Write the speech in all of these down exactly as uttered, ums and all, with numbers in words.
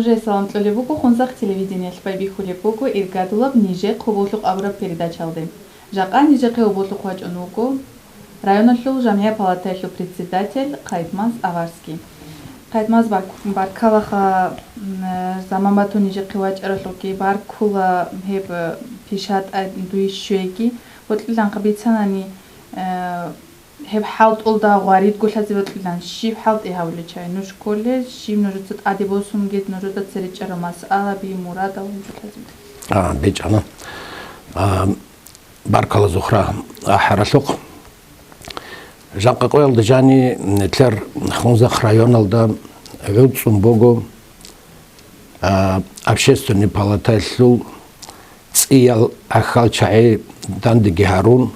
Нужее салам кьолеб буго Хунзахъ телевидениялъ, байбихьулеб буго иргадулаб «Нижехъ гьоболлъухъ» абураб передачаялде. Жакъа нижехъе гьоболлъухъ вачӀун вуго районалъул жамгӀият палатаялъул председатель Хъайтмаз Аварский. Хъайтмаз, барк-, баркалаха, м, заман батун нижехъе вачӀаралъухъги, баркула гьеб, э, пишатӀа дуе щвейги. Бокьиланха бицанани, э, гьеб хӀалтӀулда гъваридго лъазе бокьилан, щиб хӀалтӀи гьавулел чай нуж кколел, щиб нужеца тӀаде босунгид нужеда цере чӀарал масъалаби, мурадал гьунжулъазе? А, бечӀана. А, баркала, Зухра, ахӀаралъухъ. Жакъа къоялда жани, нилъер Хунзахъ районалда гӀуцӀун буго, а, общественный палатаялъул цӀиял гӀахьалчагӀи дандеги гьарун,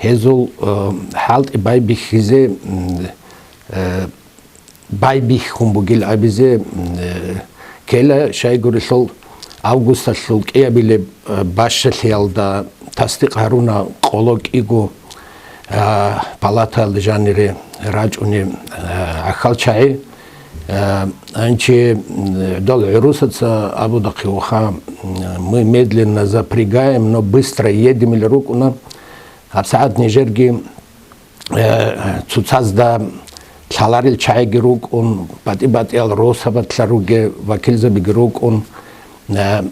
гьезул, э, хӀалтӀи байбихьизе, м, э, байбихьун бугил абизе, м, э, ккела, щайгурелъул августалъул кӀиабилеб, э, бащалъиялда тасдикъ гьаруна къоло кӀиго, э, палатаялда жанире рачӀунеб, э, гӀахьалчагӀи. Э, анчи, м, дол гӀурусаца абудахъе вуха, м, мы медленно запрягаем, но быстро едем или рукӀуна. ГьабсагӀат нижерги, э, цоцазда лъаларел чагӀиги рукӀун, батӀи-батӀиял росабатлъа ругел вакилзабиги рукӀун, э,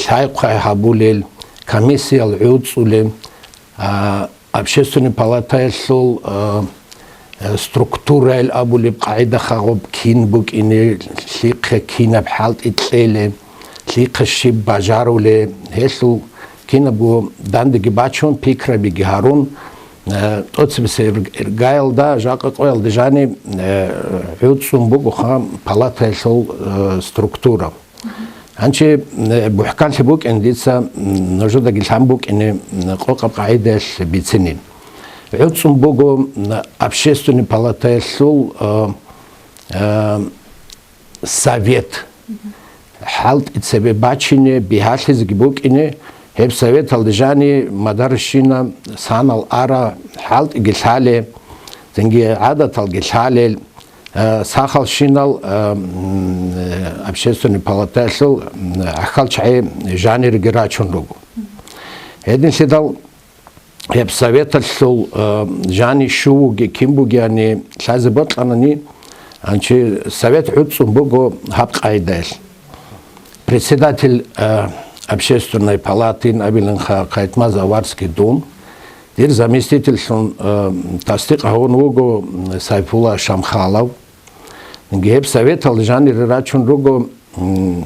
лъай-хъвай гьабулел, комиссиял гӀуцӀулел, а, Общественный палатаялъул, э, э, структураял абулеб къагӀида хагъуб кин букӀине, лъихъе кинаб хӀалтӀи кьеле, лъихъе щиб бажаруле, гьелъул кинабго дандеги бачун, пикрабиги гьарун, э, тӀоцебесеб ир-, иргаялда, жакъа къоялда жани, э, гӀуцӀун бугоха палатаялъул, э, структура. Гьанчи, э, бухӀканлъи букӀин дица, м, нужедаги лъан букӀине, м, къокъаб къагӀидаялъ бицинин. ГӀуцӀун буго, м, общественный палатаялъул, э, э, совет. ХӀалтӀи цебе бачине, бигьалъизеги букӀине, гьеб советалда жани мадарщина санал ара хӀалтӀиги лъале, цинги гӀадаталги лъалел, э, сахалщинал, э, м, э, общественный палатаялъул, м, гӀахьалчагӀи жанирги рачун руго. Гьединлъидал гьеб советалъул, э, жани щувги кин бугеани лъазе бокьанани, анчи совет гӀуцӀун буго гьаб къагӀидаялъ. Председатель, э, общественной палатин абиланха Хъайтмаз Аварский дун, дир заместительлъун, э, тасдикъ гьавун вуго, м, Сайфулла Шамхалов. Гьеб советал жанире рачун руго, м,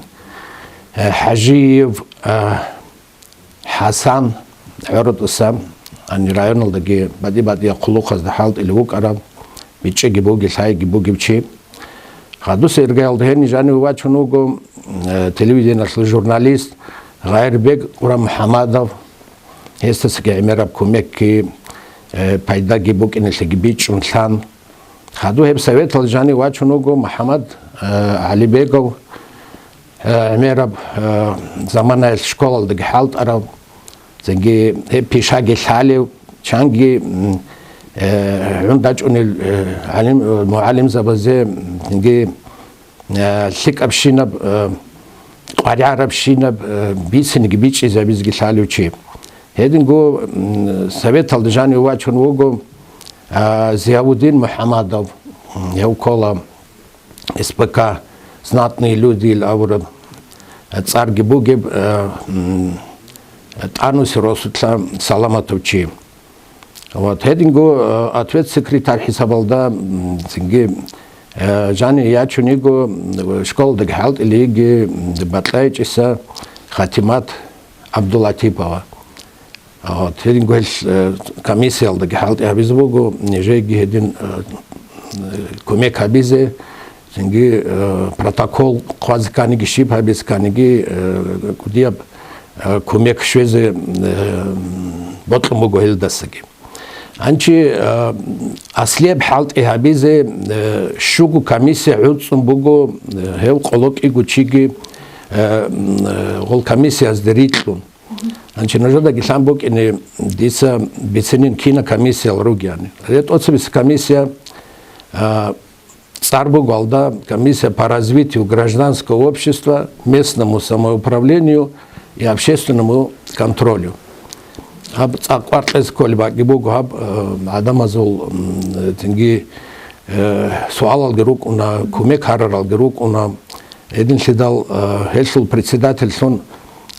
э, ХӀажиев, э, ХӀасан, гӀоротӀаса, гьанир районалдаги батӀи-батӀияб хъулухъазда хӀалтӀулев вукӀарав, бичӀчӀиги бугев, лъайги бугев чи. Гьадуса иргаялда гьениб жаниве вачун вуго, э, телевидениялъул журналист Гъайрбек КъурамухӀамадов, гьесдасаги гӀемераб кумекги, э, пайдаги букӀиналъеги бичӀчӀун лъан. Гьадур гьеб советал жанив вачун вуго МухӀаммад, э, ГӀалибегов, э, гӀемераб, э, заманаялъ школалдаги хӀалтӀарав, цинги гьеб пишаги лъалев, чанги, м, э, гӀундачӀунел, э, гӀалим-, э, мугӀалимзабазе, цинги, э, лъикӀабщинаб, э, къваригӀарабщинаб, э, бицинги бичӀчӀизабизги лъалев чи. Гьединго, м, советалда жанив вачун вуго, а, Зиявудин МухӀаммадов, м, гьев ккола С П К «Знатные люди» ил абураб, а, цӀарги бугеб, а, м, тӀануси росулъа саламатав чи. Вот, гьединго, а, ответ секретарь хӀисабалда, м, цинги, а, жани ячун йиго, м, школалдаги хӀалтӀулей йиги, м, бакьайчӀиса Хатимат ГӀабдулатипова. Вот, гьединго гьел, э, комиссиялдаги хӀалтӀи гьабизе буго, нижееги гьедин, э, э, кумек гьабизе, цинги, э, протокол хъвазе кканиги, щиб гьабизе кканиги, э, кӀудияб, э, кумек щвезе, э, бокьун буго гьелдасаги. Анчи, э, аслияб хӀалтӀи гьабизе, э, щуго комиссия гӀуцӀун буго, э, гьев къоло кӀиго чиги, э, м, э, гъол комиссиязде рикьун. Анчи нужедаги лъан букӀине дица бицинин кина комиссиял ругеяни. Гьеб тӀоцебесеб комиссия, а, цӀар буго гьалда: «Комиссия по развитию гражданского общества, местному самоуправлению и общественному контролю». Гьаб цӀакъ кӀваркьес кколеб бакӀги буго гьаб, э, гӀадамазул, м, цинги, э, суалалги рукӀуна, кумек гьараралги рукӀуна. Гьединлъидал, э, гьелъул председательлъун,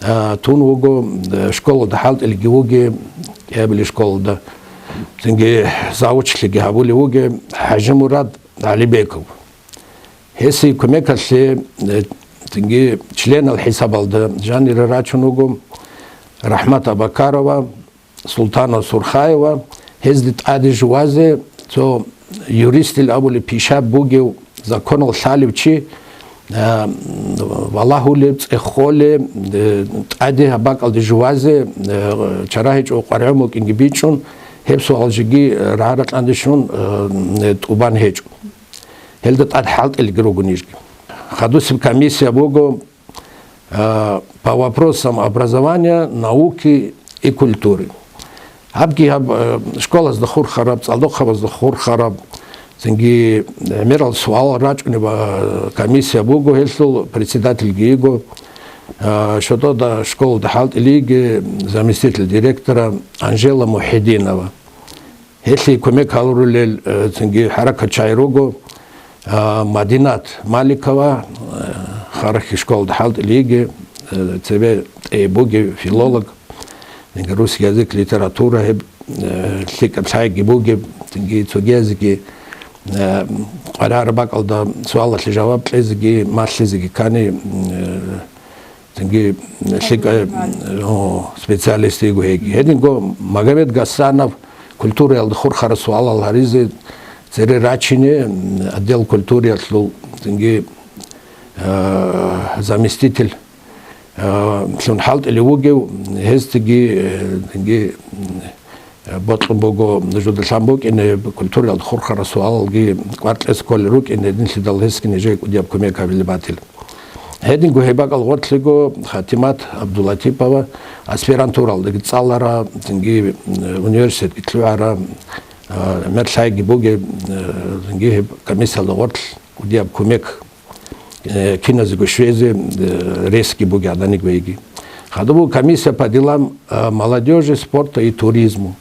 э, тун вуго, э, школалда хӀалтӀилги вуги, кӀиабили школалда, цинги завучлъиги гьабулев вуги ХӀажимурад ГӀалибеков. Гьесие кумекалъе, э, цинги членал хӀисабалда жанире рачун вуго РахӀмат Абакарова, Султана Сурхаева, гьезде тӀаде жувазе цо юристил абулеб пишаб бугев, законал лъалев чи, а, валагьулеб, цӀехолеб, э, тӀаде гьаб бакӀалде жувазе, э, чара гьечӀо къваригӀун букӀинги бичӀчӀун, гьеб суал жеги рагӀа-ракьанде щун, э, тӀубан гьечӀо. Гьелда тӀад хӀалтӀилги руго нижги. Хадусеб комиссия буго, а, по вопросам образования, науки и культуры. Гьабги гьаб, а, школазда хурхараб, цӀалдохъабазда хурхараб, цинги гӀемерал суал рачӀунеб, а, комиссия буго, гьелъул председательги йиго, а, ШотӀода школалда хӀалтӀилиги заместитель директора Анжела Мухьединова. Гьелъие кумек гьарулел, э, цинги хӀаракатчагӀи руго, а, Мадинат Маликова, э, Харахьи школалда хӀалтӀилиги, э, цебе тӀе буги филолог, цинги русский язык, литература гьеб, э, лъикӀаб лъайги буги, цинги цогиязеги, э, къваригӀараб бакӀалда суалалъе жаваб кьезеги, малъизеги ккани, э, Цинги лъикӀа, о, специалист йиго гьеги. Гьединго Магомед Гасанов культураялда хурхараб суалал гьаризе цере рачине, отдел культураялъул цинги, э, заместитель, э, лъун хӀалтӀилев вугев, гьездаги, э, цинги, Бокьун буго нужеда лъан букӀине, культураялда хурхараб суалалги кӀваркьес кколел рукӀине, гьединлъидал гьесги нижее кӀудияб кумек гьабилеб батила. Гьединго гьеб бакӀал гъорлъиго Хатимат Абдулатипова аспирантуралдаги цӀалара, цинги, м, университетги лъугӀара, а, гӀемер лъайги бугеб, м, цинги гьеб комиссиялда гъорлъ кӀудияб кумек э, киназего щвезе, э, ресги буги гӀаданиги вейги. Хадуб комиссия по делам, э, молодёжи, спорта и туризму.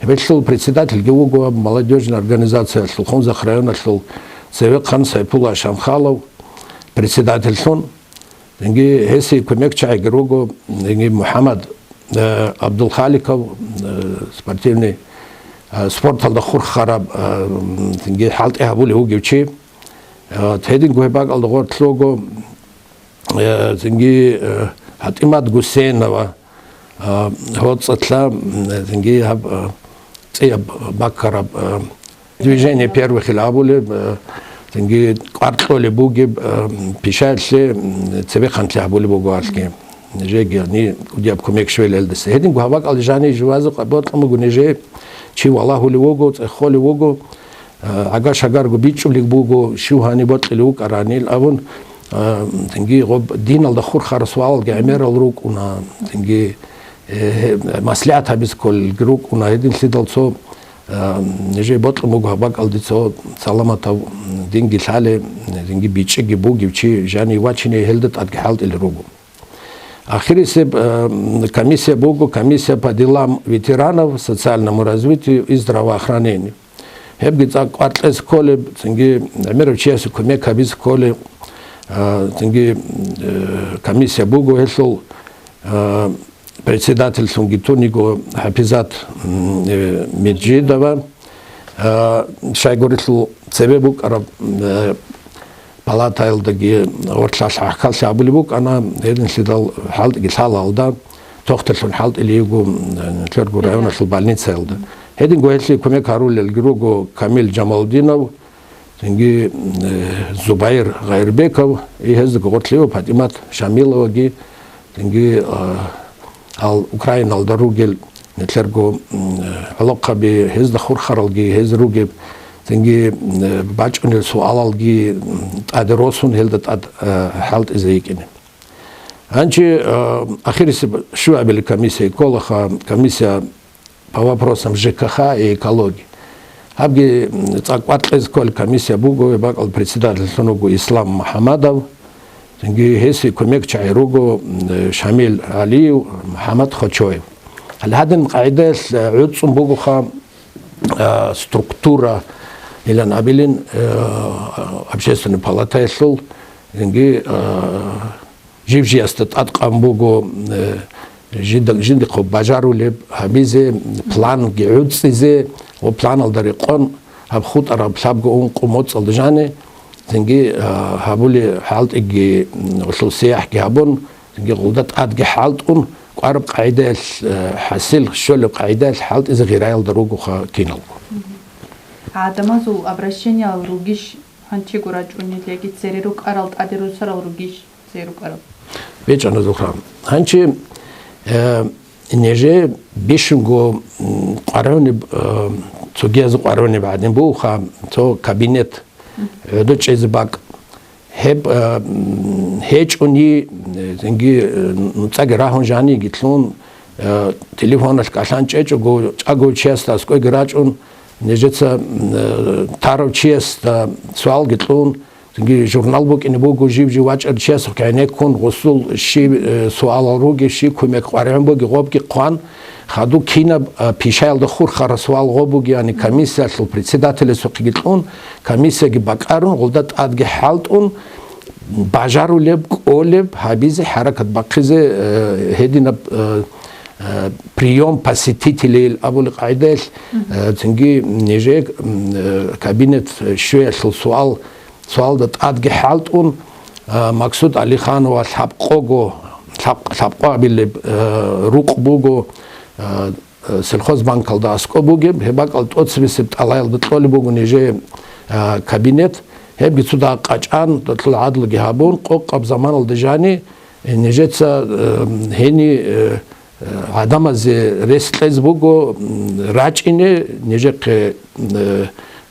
Гьебелъул председательги вуго молодёжный организациялъул, Хунзахъ районалъул цевехъан Сайпула Шамхалов председательлъун. Цинги гьесие кумекчагӀиги руго, цинги МухӀаммад, э, Абдулхаликов, э, спортивный, э, спорталда хурхараб, э, цинги хӀалтӀи гьабулев вугев чи. Э, гьединго гьеб бакӀалда гъорлъ руго, э, цинги, э, ПатӀимат Гусейнова, э, гьоцӀалъа, м, цинги гьаб, э, цӀияб баккараб, э, «Движение первых» абулеб, э, цинги кӀвар кьолеб бугеб, э, пишаялъе, м, цебехъанлъи гьабулеб буго гьалъги. Нижеги гьани кӀудияб кумек щвелалдаса. Гьединго гьаб бакӀалде жаниб жувазухъа бокьун буго нижее, чи валагьулев вуго, цӀехолев вуго, а, гӀага-шагарго бичӀчӀулеб буго, щив гьаниб бокьулев вукӀаранил абун, а, цинги гъоб диналда хурхараб суалалги гӀемерал рукӀуна, цинги, э, гье-, маслигӀат гьабизе кколелги рукӀуна, гьединлъидал цо, а, нижее бокьун буго гьаб бакӀалде цо саламатав, динги лъалев, динги бичӀчӀиги бугев чи жанив вачине гьелда тӀадги хӀалтӀулел руго. Ахирисеб, э, комиссия буго комиссия по делам ветеранов, социальному развитию и здравоохранению. Гьебги цӀакъ кӀвар кьес кколеб, цинги гӀемерав чиясе кумек гьабизе кколеб, э, цинги, э, комиссия буго гьелъул, э, председательлъунги тун йиго ХӀапизат, м, э, Меджидова. А, щайгурелъул цебе букӀараб, э, палатаялдаги гъорлъ гӀахьаллъи гьабулеб букӀана, гьединлъидал хӀалтӀиги лъалалда, тохталъун хӀалтӀилей йиго, м, Нилъерго районалъул больницаялда. Гьединго гьелъие кумек гьарулелги руго Камил Жамалдинов, цинги, э, Зубайр Гъайрбеков, и гьездаго гъорлъ йиго ПатӀимат Шамиловаги, Цинги, а, гьал Украиналда ругел, нилъерго, м, гӀолохъаби, гьезда хурхаралги гьез ругеб, цинги, м, бачӀунел суалалги, м, тӀаде росун, гьелда тӀад, а, хӀалтӀизе йикӀине. Гьанчи, а, ахирисеб щуабили комиссия кколаха, комиссия по вопросам ЖКХ и экологии. Гьабги, м, цӀакъ вакъизе кколеб комиссия буго, гьеб бакӀалда председательлъун вуго Ислам МухӀамадов, цинги гьесие кумекчагӀи руго, м, Шамил ГӀалиев, МухӀамад Хочоев. Гьале гьадин къагӀидаялъ, э, гӀуцӀун бугоха, э, структура, илан абилин, э, Общественный палатаялъул, цинги, э, жив-жиясда тӀадкъан буго, э, жинда-, жиндихъо бажарулеб гьабизе, планги гӀуцӀизе ва планалда рекъон гьаб хутӀараб лъабго ункъо моцӀалда жани, цинги, э, гьабулеб хӀалтӀиги, м, гьелъул сияхӀги гьабун, цинги гъолда тӀадги хӀалтӀун, кӀвараб къагӀидаялъ, э, хӀасил щолеб къагӀидаялъ хӀалтӀизе гъираялда ругоха киналго. ГӀадамазул обращениялал ругищ гьанчего рачӀунел яги цере рукӀарал тӀаде росарал ругищ? Цере рукӀарал. БечӀана, Зухра. Гьанчи, э, нижее бищунго, м, къваригӀунеб, э, цогиязе къваригӀунеб гӀадин бугоха, цо кабинет, гӀодов чӀезе бакӀ. Гьеб, э, м, гьечӀони, э, цинги, э, нуцӀаги рагьун жаниги лъун, э, телефоналъ кӀалъан чӀечӀого, чӀаго чиясда аскӀоги рачӀун, нижеца, м, э, тарав чиясда суалги кьун, цинги журнал букӀине буго, жив-жив вачӀарав чиясухъ гӀенеккун, гъосул щиб, э, суалал руги, щиб кумек къваригӀун буги, гъобги хъван, хадуб кинаб, э, пишаялда хурхараб суал гъоб бугеяни комиссиялъул председателасухъеги кьун, комиссияги бакӀарун, гъолда тӀадги хӀалтӀун, бажарулеб, кӀолеб гьабизе, хӀаракат бахъизе, э, гьединаб, э, э, приём посетителей абулеб къагӀидаялъ, э, цинги нижее, м, э, кабинет щвеялъул суал, суалда тӀадги хӀалтӀун, э, Максуд Алиханова лъабкъого, лъаб-, лъабкъо абилеб, э, рукъ буго, э, э, сельхозбанкалда аскӀоб бугеб, гьеб бакӀал тӀоцебесеб тӀалаялда кьолеб буго нижее, э, кабинет. Гьебги цо дагь къачӀан, дотлъул гӀадлуги гьабун, къокъаб заманалда жани, э, нижеца, э, гьени, э, э, гӀадамазе рес кьезе буго, м, рачӀине, нижехъе, э,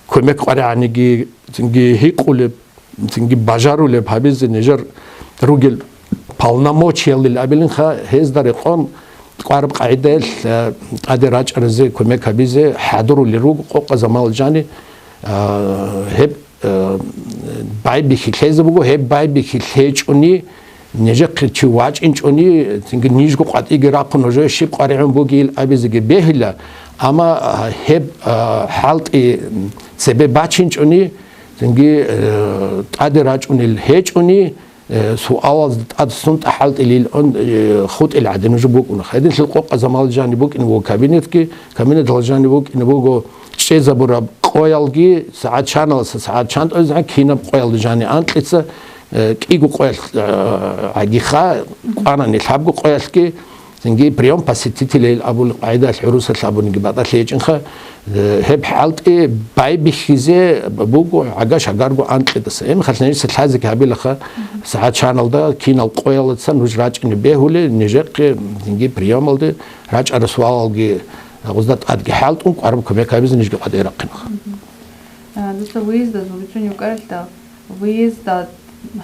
кумек къваригӀаниги, цинги гьикъулеб, цинги бажарулеб гьабизе нижер ругел полномочиялил абилинха, гьезда рекъон кӀвараб къагӀидаялъ, э, тӀаде рачӀаразе кумек гьабизе хӀадурулел руго къокъа замал жани, э, гьеб, э, байбихьи лъезе буго, гьеб байбихьи лъечӀони, нижехъе чи вачӀинчӀони, цинги нижго къватӀиги рахъун нужее щиб къваригӀун бугейил абизеги бегьила, амма, э, гьеб, э, хӀалтӀи цебе бачинчӀони, цинги, э, тӀаде рачӀунел гьечӀони, э, суалазда тӀад сунтӀа хӀалтӀилил он, э, хутӀил гӀадин нуж букӀуна. Гьединлъил къокъа замал жани букӀине буго кабинетги, кабинетал жани букӀине буго чӀезабураб къоялги, сагӀат чаналъа сагӀат чан тӀозе кинаб къоялда жани анкьица, э, кӀиго къоялъ, э, гӀагиха, кӀванани лъабго къоялъги, цинги приём посетителей абул къагӀидалъ гӀурусалъ абуниги батӀалъи гьечӀинха, э, гьеб хӀалтӀи байбихьизе буго гӀага-шагарго анкьидаса. Гьеб мехалъ нижеца лъазеги гьабилаха, сагӀат чаналда кинал къоялдаса нуж рачӀине бегьули, нижехъе цинги приёмалде рачӀарал суалалги гъозда тӀадги хӀалтӀун, кӀвараб кумек гьабизе нижги къватӀи рахъинха. А, дуца выездазул бицунев кӀаралда, выезда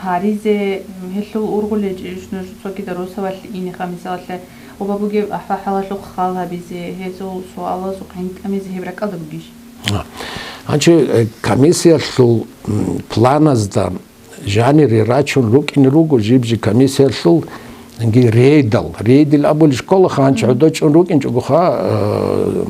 гьаризе, гьелъул ургъулей чӀищ нуж цогида росавалъ инеха, мисалалъе, оба бугеб ахӀва-хӀалалъухъ хал гьабизе, гьезул суалазухъ гӀинтӀамизе гьеб ракӀалда бугищ? А, гьанчи, э, комиссиялъул, м, планазда жанире рачун рукӀине руго жиб-жиб комиссиялъул, цинги рейдал. Рейдил абули школаха гьанчи гӀодочӀун рукӀинчӀогоха, э,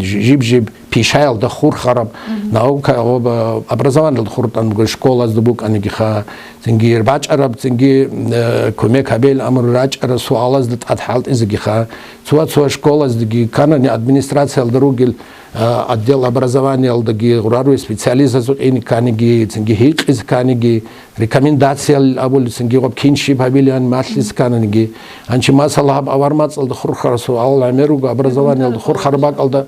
жи-, жиб-жиб пишаялда хурхараб, наука, об-, образованиялда хурхараб школазда букӀанигиха, цинги бачӀараб, цинги, э, кумек гьабейил амру рачӀараб суалазда тӀад хӀалтӀизегиха, цо-цо школаздаги, канани администрациялда ругел, э, отдел образованиялдаги гъураруе специалистазул кьиниканиги, цинги гьикъизканиги, рекомендациялил абулесинги гъоб кин щиб гьабилиан малъисканиги. Гьанчи масала гьаб авар мацӀалда хурхарасул алал гӀемер руго образованиялда хурхараб бакӀалда,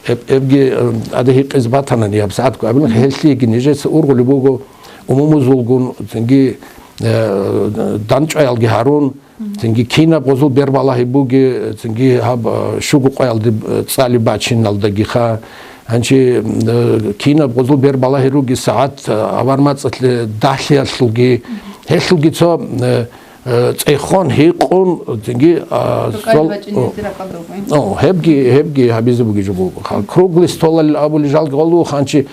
эб-, эбги, э, аде гьикъиз батанани гьаб сагӀатго абилан, гьелъиеги нижеца ургъули буго умумузулгун, цинги, э, данчӀваялги гьарун, цинги кинаб гъозул бербалагьи буги, цинги гьаб, э, щуго къоялде, э, цӀали бачиналдагиха. Гьанчи, э, кинаб гъозул бербалагьи руги сагӀат, э, авар мацӀалъе дагьлъиялъулги, гьелъулги цо, э, э, цӀехон, гьикъун, цинги, а, Рукъалъ сол-, бачӀинезе о, ракӀалда руго. О, гьебги, гьебги гьабизе бугеб жо буго. Ха, круглый столалил абулел жалги гъолу ханчи,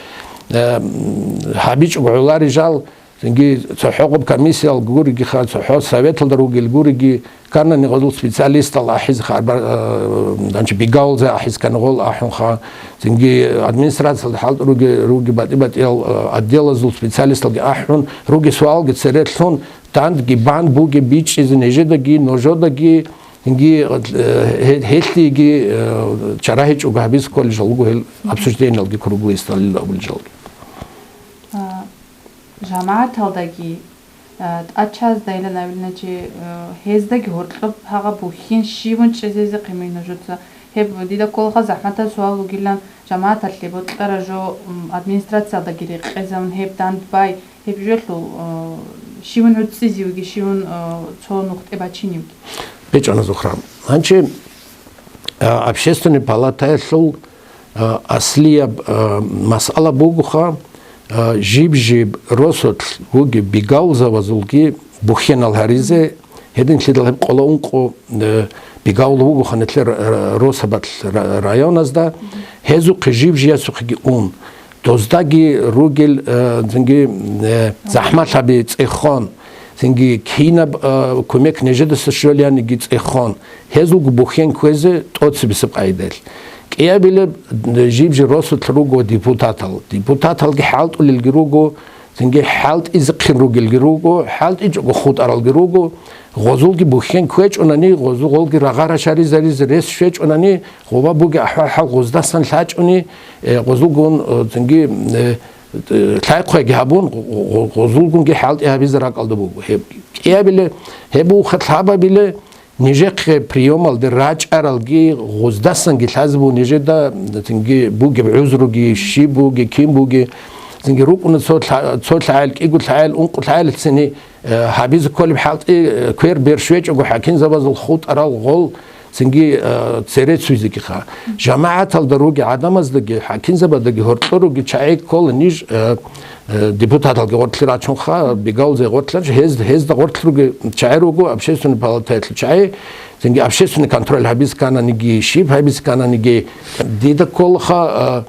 э, м, гьабичӀого гӀоларел жал, цинги цохӀо гъоб комиссиял гуриги ха, цохӀо советалда ругел гуриги, кканани гъозул специалистал ахӀизе ха, арбар-, э, данчи бигавулзе ахӀизе ккани гъол ахӀун ха, цинги администрациялда хӀалтӀи руги, руги батӀи-батӀиял, э, отделазул специалисталги ахӀун, руги суалги цере лъун, дандги бан бугеб бичӀчӀизе нижедаги, нужедаги, цинги, э, гье-, гьелъиеги, э, чара гьечӀого гьабизе кколел жал руго гьел обсуждениялги круглый столалил абулел жалги. А, ЖамагӀаталдаги, а, тӀачаздайилан абилначи, а, гьездаги гьоркьоб гьагъаб бухьен щибун чӀезезе хъимай нужеца. Гьеб дида кколаха захӀматаб суал вугилан, жамагӀаталъе бокьараб жо, м, администрациялдаги рекъезабун гьеб дандбай, гьеб жолъул, а, щибун гӀуцӀизевги, щибун, а, цо нухтӀе бачиневги. БечӀана, Зухра. Гьанчи, а, общественный палатаялъул а, аслияб, а, масъала бугоха, а, жиб-жиб росулъ вугеб бигавулзабазулги бухьенал гьаризе, гьединлъидал гьеб къоло ункъо, э, бигавул вугоха нилъер, э, росабалъ ра-, районазда, гьезухъе жиб-жиясухъеги ун, доздаги ругел, э, цинги, э, захӀмалъаби цӀехон, цинги кинаб, э, кумек нижедаса щоланиги цӀехон, гьезулго бухьен кквезе тӀоцебесеб къагӀидаялъ. КӀиабилеб жиб-жиб росулъ руго депутатал. Депутаталги хӀалтӀулелги руго, цинги хӀалтӀизехъин ругелги руго, хӀалтӀичӀого хутӀаралги руго. Гъозулги бухьен кквечӀунани, гъозу-, гъолги рагъа рашаризаризе рес щвечӀунани, гъоба буги ахӀвал-хӀал гъоздасан лъачӀуни, э, гъозулгун, э, цинги, э, э, лъай-хъвайги гьабун, гъо-, гъо-, гъозулгунги хӀалтӀи гьабизе ракӀалда буго. Гьеб кӀиабиле, гьеб ухха лъабабиле, нижехъе приёмалде рачӀаралги гъоздасанги лъазе буго нижеда, цинги бугеб гӀузруги, щиб буги, кин буги, цинги рукӀуна цо лъа-, цо лъагӀел, кӀиго лъагӀел, ункъо лъагӀел цини, э, гьабизе кколеб хӀалтӀи, э, квер бер щвечӀого хӀакимзабазул хутӀарал гъол, цинги, э, цере цуйзегиха. ЖамагӀаталда руги гӀадамаздаги, хӀакимзабаздаги гьоркьор руги чагӀи ккола ниж, э, э, депутаталги гъоркьлъи рачунха, бигавулзе гъоркьлъи рачун, гьез-, гьезда гъоркьлъи руги чагӀи руго, общественный палатаялъул чагӀи, цинги общественный контроль гьабиз ккананиги, щиб гьабиз ккананиги, дида кколаха,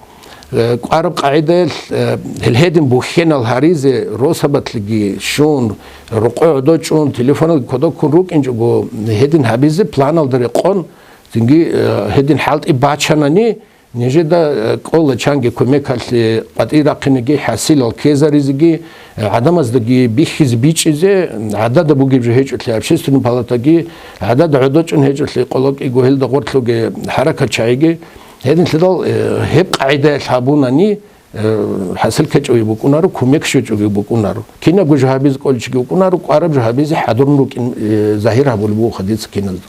э, э, кӀвараб къагӀидаялъ, э, гьел гьедин бухьенал гьаризе, росабалъги щун, рокъой гӀодочӀун, телефоналги кодоккун рукӀинчӀого, гьедин гьабизе планалда рекъон, цинги, э, гьедин хӀалтӀи бачанани, нижеда, э, кӀола чанги кумекалъе къватӀир рахъинеги, хӀасилал ккезаризеги, э, гӀадамаздаги бихьизе бичӀчӀизе, гӀадада бугеб жо гьечӀолъи, общественный палатаги гӀадада гӀодочӀун гьечӀолъи, къолокӀиго гьелда гъортлъуги хӀаракатчагӀиги, гьединлъидал, э, гьеб къагӀидаялъ гьабунани, э, хӀасил ккечӀоги букӀунаро, кумек щвечӀоги букӀунаро. Кинабго жо гьабизе кӀоличиги вукӀунаро, кӀвараб жо гьабизе хӀадурун рукӀин, э, загьир гьабулеб бугоха дица киназда.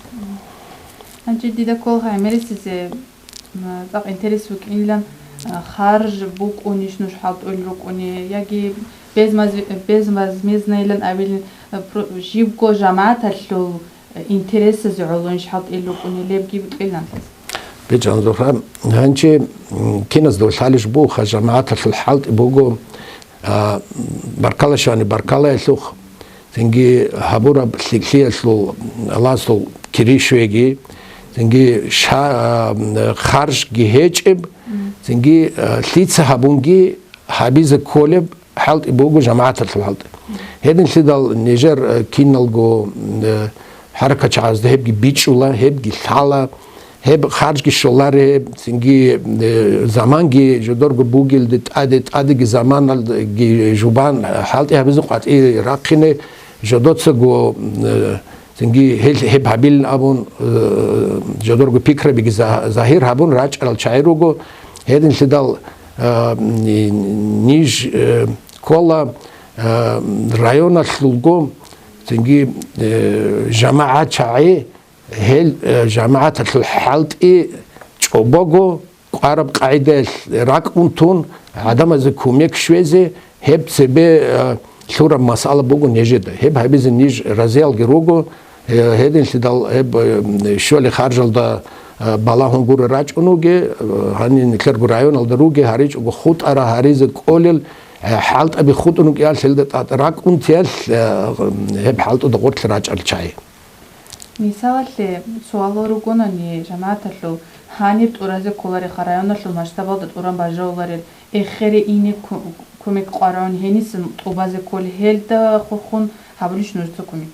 Гьанже дида кколаха гӀемерисезе, м, цӀакъ интерес букӀинилан, а, харж букӀунищ нуж хӀалтӀулел рукӀуни, яги безмаз-, безвозмездноилан абилин, а, про-, жибго жамагӀаталъул, а, интересазе гӀолонищ хӀалтӀулел рукӀуни, лебги букӀинилан. БечӀан, Зухра, гьанчи, м, киназда лъалищ бугоха, жамагӀаталъул хӀалтӀи буго, а, баркала щвани баркалаялъухъ, цинги гьабураб лъикӀлъиялъул Аллагьасул кири щвеги, цинги ша-, а, харжги гьечӀеб, цинги, а, лъица гьабунги гьабизе кколеб хӀалтӀи буго жамагӀаталъул хӀалтӀи. Гьединлъидал нижер, а, киналго, а, хӀаракатчагӀазда гьебги бичӀчӀула, гьебги лъала, гьеб харжги щоларе, цинги, э, заманги жодорго бугелде тӀаде, тӀадеги заманалги жубан хӀалтӀи гьабизе къватӀи рахъине, жодоцаго, э, цинги гьел гьеб гьабилин абун, э, жодорго пикрабиги за-, загьир гьабун рачӀарал чагӀи руго. Гьединлъидал, э, ни-, ниж, э, ккола, э, районалъулго, цинги, э, жамагӀат чагӀи, гьел, э, жамагӀаталъул хӀалтӀи чӀобого кӀвараб къагӀидаялъ ракӀ унтун, гӀадамазе кумек щвезе, гьеб цебе, э, лъураб масъала буго нижеда. Гьеб гьабизе ниж разиялги руго, э, гьединлъидал гьеб, э, щолеб харжалда, э, балагьун гуро рачӀун вуге, э, гьанин нилъерго районалда руге, гьаричӀого хутӀара гьаризе кӀолел, ХӀалтӀаби хутӀун рукӀиялъ гьелда тӀатӀа ракӀунтиялъ, э, гьеб хӀалтӀуда гъорлъ рачӀарал чагӀи. Мисалалъе, суалал ругонани жамагӀаталъул, гьанир тӀуразе кколариха районалъул масштабалда тӀуран бажавуларел, эхере ине ку-, кумек къваригӀун гьенисан тӀубазе кколей, гьелда хурхун гьабулищ нужеца кумек?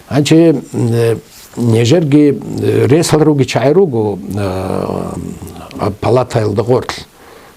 Гьанже, м, э, нижерги, э, ресал руги чагӀи руго, э, палатаялда гъорлъ.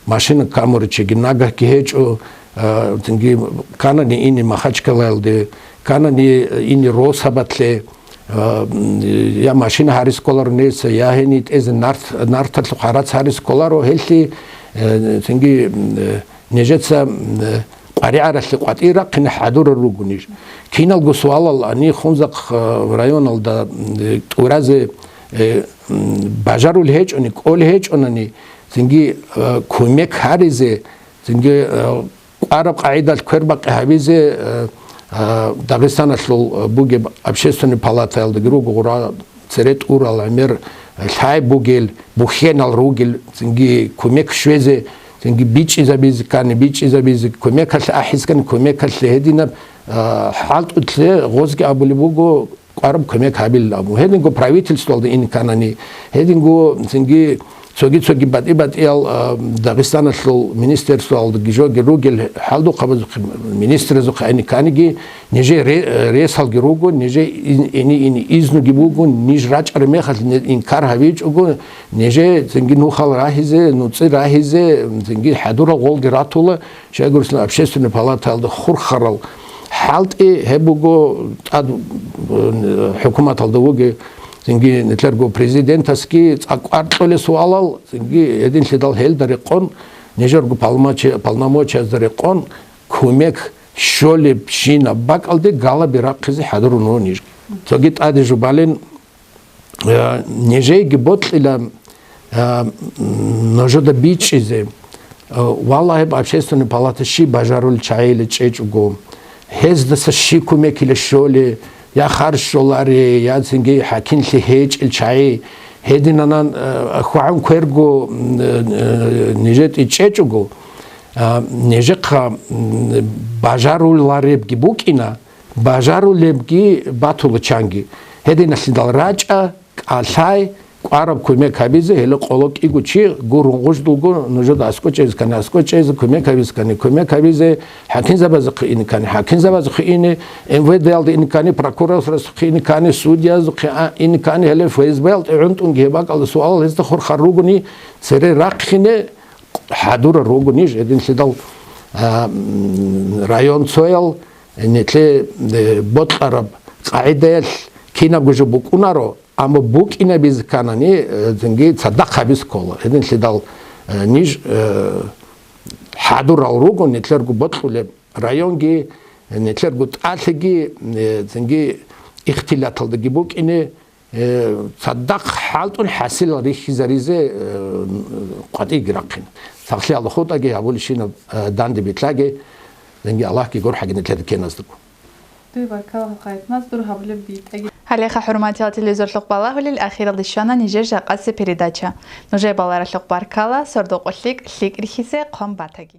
Машина камуричиги нагагьги гьечӀо, э, цинги канани ине Махачкалаялде, канани ине Росабатлъе, э, м, я машина гьариз кколаро нилъеца, я гьениб тӀезе Нарт-, Нарталъухъ гьарац гьариз кколаро, гьелъи, э, цинги, м, э, Нижеца, м, э, къваригӀаралъе къватӀир рахъине хӀадурал руго ниж. Киналго суалал гьанир Хунзахъ, э, районалда, м, э, тӀуразе, э, м, бажарулел гьечӀони, кӀолел гьечӀонани, цинги, э, кумек гьаризе, цинги, э, кӀвараб къагӀидалъ квербакъи гьабизе, э, э, Дагъистаналъул, э, бугеб общественный палатаялдаги руго гъура цере тӀурал гӀемер лъай бугел, бухьенал ругел, цинги кумек щвезе, цинги бичӀчӀизабизе ккани, бичӀчӀизабизе, кумекалъе ахӀизе ккани, кумекалъе гьединаб, а, хӀалтӀулъе гъозги абулеб буго, кӀвараб кумек гьабилин абун. Гьединго правительствоялда ине кканани, гьединго цинги цоги-цоги батӀи-батӀиял, а, Дагъистаналъул министерствоялдаги жоги ругел хӀалдухъабазухъе, министрзухъе ине кканиги, Нижер ре-, ресалги руго, нижер ин-, ини-, ини изнуги буго, ниж рачӀараб мехалъ не-, инкар гьабичӀого, нижер цинги нухал рагьизе, нуцӀи рагьизе, цинги хӀадурал гъолги ратула, щайгурелъул общественный палатаялда хурхарал хӀалтӀи гьеб буго тӀад, э, хӀукуматалда вуги, цинги нилъерго президентасги цӀакъ кӀвар кьолел суалал, цинги гьединлъидал гьелда рекъон, нижерго полномочи-, полномочиязда рекъон, кумек щолебщинаб бакӀалде галаби рахъизе хӀадурун вуго ниж. Цоги тӀаде жубалин, э, нижееги бокьила, э, нужеда бичӀчӀизе, э, валлагь, гьеб общественный палата щиб бажарулел чагӀийила чӀечӀого, гьездаса щиб кумекила щолеб, я харж щолареб, я цинги хӀакимлъи гьечӀел чагӀи, гьединанан, э, хьвагӀун кверго, м, э, э, нижетӀи чӀечӀого, А, нижехъа, м, бажаруларебги букӀина, бажарулебги батула чанги. Гьединалъидал рачӀа, кӀалъай, кӀвараб кумек гьабизе, гьеле къоло кӀиго чи гурун гъуждулго, нужеда аскӀочӀезе ккани, аскӀочӀезе, кумек гьабизе ккани, кумек гьабизе, хӀакимзабазухъе ине ккани, хӀакимзабазухъе ине, М В Д-ялда ине ккани, прокурорлъухъе ине ккани, судьязухъе а-, ине ккани, гьеле Ф С Б-ялда гӀунтӀунги гьеб бакӀалда суалал гьезда хурхар ругони, цере рахъине, хӀадурал руго ниж, гьединлъидал, а, м, район цоял, нилъе, э, бокьараб къагӀидаялъ кинабго жо букӀунаро, амма букӀинабизе кканани, э, цинги цадахъ гьабизе ккола. Гьединлъидал, э, ниж, э, хӀадурал руго нилъерго бокьулеб районги, нилъерго тӀалъиги, э, цинги ихтилаталдаги букӀине, Э, цадахъ хӀалтӀун хӀасилал рихьизаризе, э, къватӀиги рахъин. Сахлъиялда хутӀаги, гьабулебщинаб, э, данде битӀаги, цинги Аллагьги гурхӀаги нилъеда ккеназдаго. Дуе баркала, Хъайтмаз, дур гьабулеб битӀаги. Гьалеха, хӀурматиял телевизорлъухъ балагьулел, ахиралде щвана нижер жакъасеб передача. Нужер баларалъухъ баркала, сордо-къо лъикӀ, лъикӀ рихьизе, хъван батаги.